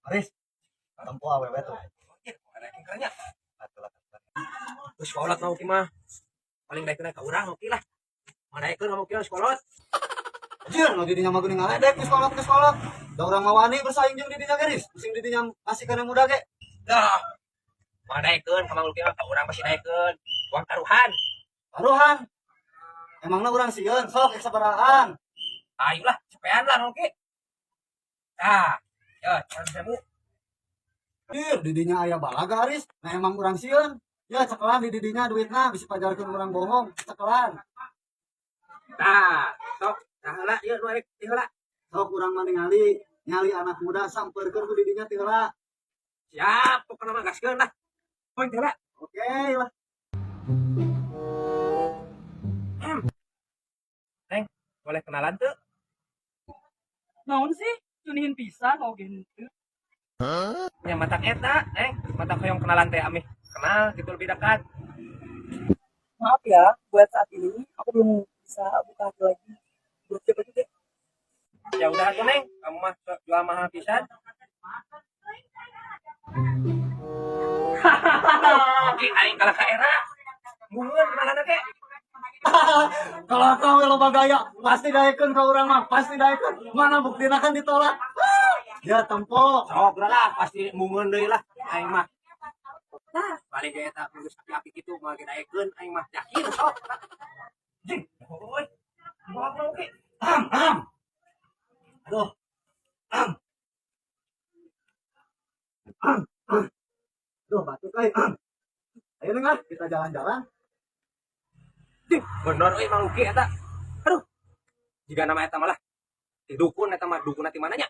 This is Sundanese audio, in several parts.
Aris, tempo awewe tuh. Nya. Terus kolot mau mah. Paling daekeun ka urang oke lah. Madaekeun mau kieu kolot. Anjir, nu didinya mah geuning ngaledek geus kolot geus kolot. Da urang mah wani bersaing jeung didinya geus. Pusing didinya masih kana muda ge. Dah. Madaekeun ka Mang Luki mah ka urang pasti daekeun. Uang taruhan. Taruhan. Emangna urang sieun, sok ek sabarahaan. Ayo lah, cepean lah Mang Luki. Tah, ya, 100.000. Anjir, didinya aya balaga Aris. Nah emang urang sieun. Ya cekelan di didinya duitna bisi pajarkeun urang bohong, cekelan. Tah, sok, tah heula ieu nu arek ti heula. Sok urang mah ningali nyali anak muda sampeurkeun ku didinya ti heula. Siap, pokokna mah gaskeun lah. Poin ti heula. Oke lah. Neng, boleh kenalan tuh? Naon sih? Cunihin pisan oge henteu. Nya matak eta, Neng, matak hoyong kenalan teh amih kenal gitu lebih dekat. Maaf ya, buat saat ini aku belum bisa buka hati lagi. Belum siap juga. Ya udah tuh Neng, kamu mah jual mahal pisan. Oke, aing kalah ka era. Mungeun kenalan ge. Kalau kau loba gaya, pasti daekeun ka urang mah, pasti daekeun. Mana buktina kan ditolak. Ya tempo. Sok lah, pasti mungeun deui lah aing mah. Balik ge eta geus api-api kitu moal ge daekeun aing mah yakin sok. Jing, oi. Moal mau ge. Am, am. Aduh. Am. Am, am. Aduh, batuk euy. Am. Ayo Neng ah, kita jalan-jalan. Jing, bener euy Mang Luki eta. Aduh. Jika nama eta malah di dukun eta mah dukun ti mananya?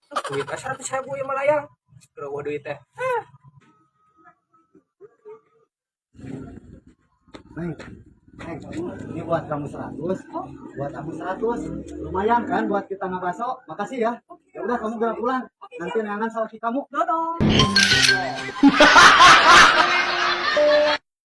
Duit 100.000 ieu melayang. Keur duit teh. Neng, Neng, ini buat kamu 100, buat aku 100. Lumayan kan buat kita ngabaso. Makasih ya. Ya udah kamu gerak pulang. Nanti neangan salaki kamu. Dodong.